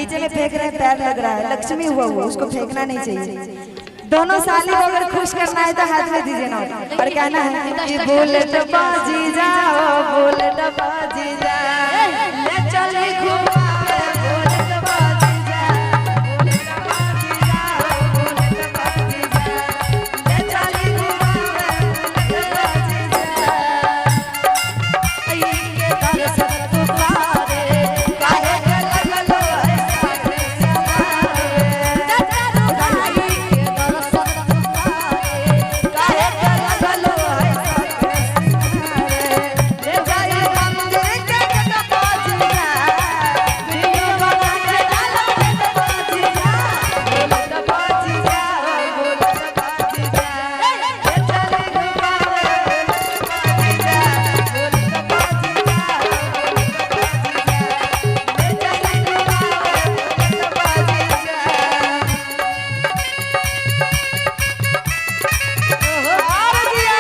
नीचे में फेंक रहे हैं, पैर लग रहा है, लक्ष्मी हुआ हुआ, उसको फेंकना नहीं चाहिए। दोनों साली को अगर खुश करना है तो हाथ में दीजिए नोट और कहना है कि बुलेट बाजी जाओ, बुलेट बाजी जाओ, ले चली घुमावे, बुलेट बाजी जाओ, बुलेट बाजी जाओ, बुलेट बाजी जाओ, ले चली घुमावे, बुलेट बाजी जाओ। के दर्शन तुकारे काहे के लगलो ऐसा समावे। चाचा रुदाई के दर्शन तुकारे काहे के लगलो ऐसा समावे। ले जाई मंदिर के गेट बाजी जा, वीडियो बना के डालो गेट बाजी जा, बुलेट बाजी जा, बुलेट बाजी जा, ले चली घुमावे, बुलेट बाजी जा, बुलेट बाजी जा, बुलेट बाजी जा, ले चली घुमावे, बुलेट बाजी जा। ओहो आ गया।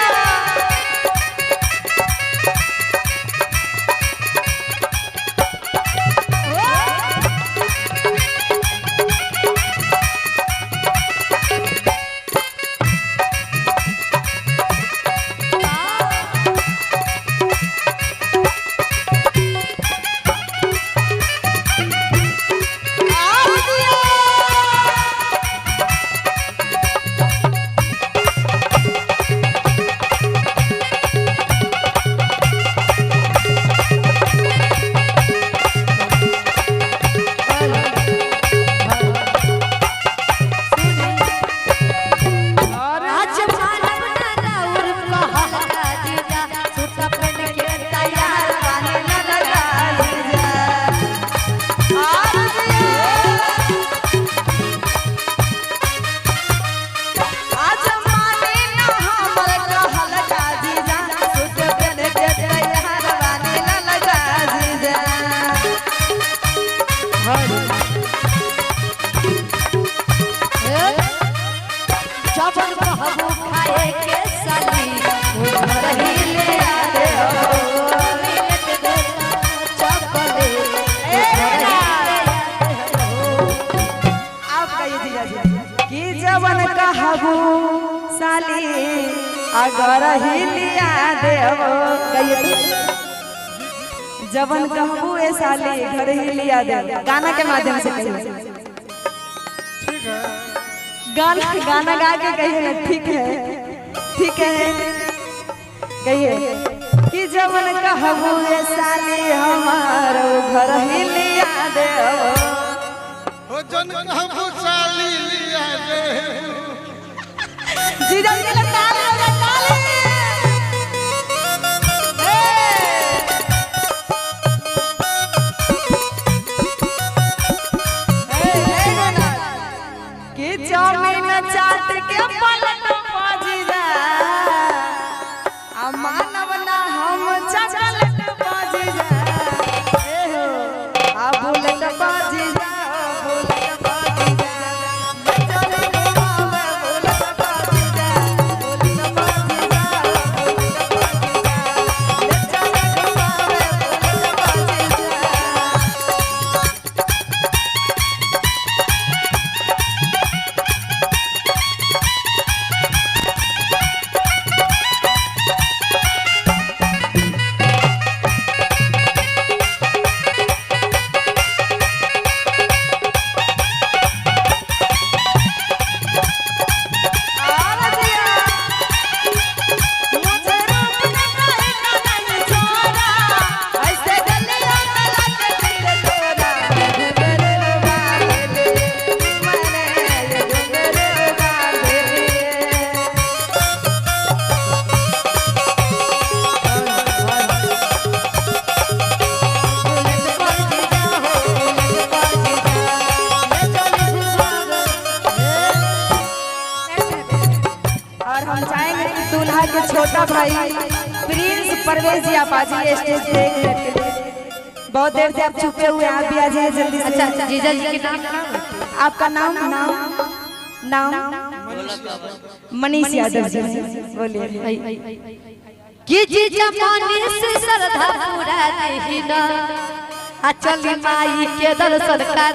आज मानव ना राउर कहल का जीजा सूट पहन के तैयार पानी न लगा लीजा। आज माने न हमर कहल का जीजा, सूट पहन के तैयार पानी न लगा जीजा। जबन कहबू खाए के साली घर ही ले आवे हो। मिलत दोना चपले घर ही ले आवे हो। आप कहिए जीजा जी कि जवन कहबू साली अगर ही लिया देबो, कहिए तो। जवन कहबू ए साली घर ही लिया देबो, गाना के माध्यम से कहिए। ठीक है। गाना गाना गा के कहिए ना, ठीक है, ठीक है, कहिए कि जवन कहबू ए साली हमारो घर ही लिया देबो। हो जन कहबू साली लिया दे। जीजा जी के ताली हो जाए, ताली। ए! ए, ए गाना। कि चाउमीन चाट के पलट बाजी जा, आ मानव ना हम चॉकलेट बाजी जा, ए हो, आ बुलेट बाजी जा, बुलेट बाजी जा, ले चली घुमावे, बुलेट बाजी जा, बुलेट बाजी जा, बुलेट बाजी जा, ले चली घुमावे, बुलेट बाजी जा। बुलेट बाजी जा हो, बुलेट बाजी जा, ले चली घुमावे। और हम चाहेंगे कि दूल्हा के छोटा भाई प्रिंस परवेज जी आप आ जाइए स्टेज पे एक मिनट के लिए। बहुत देर से आप छुपे हुए हैं, आप भी आ जाइए जल्दी से। अच्छा जीजा जी के नाम नाम आपका नाम? नाम नाम मनीष यादव जी, बोलिए। कि जीजा मनीष श्रद्धा पूरा देहिना आ चली माई के दर्शन करा।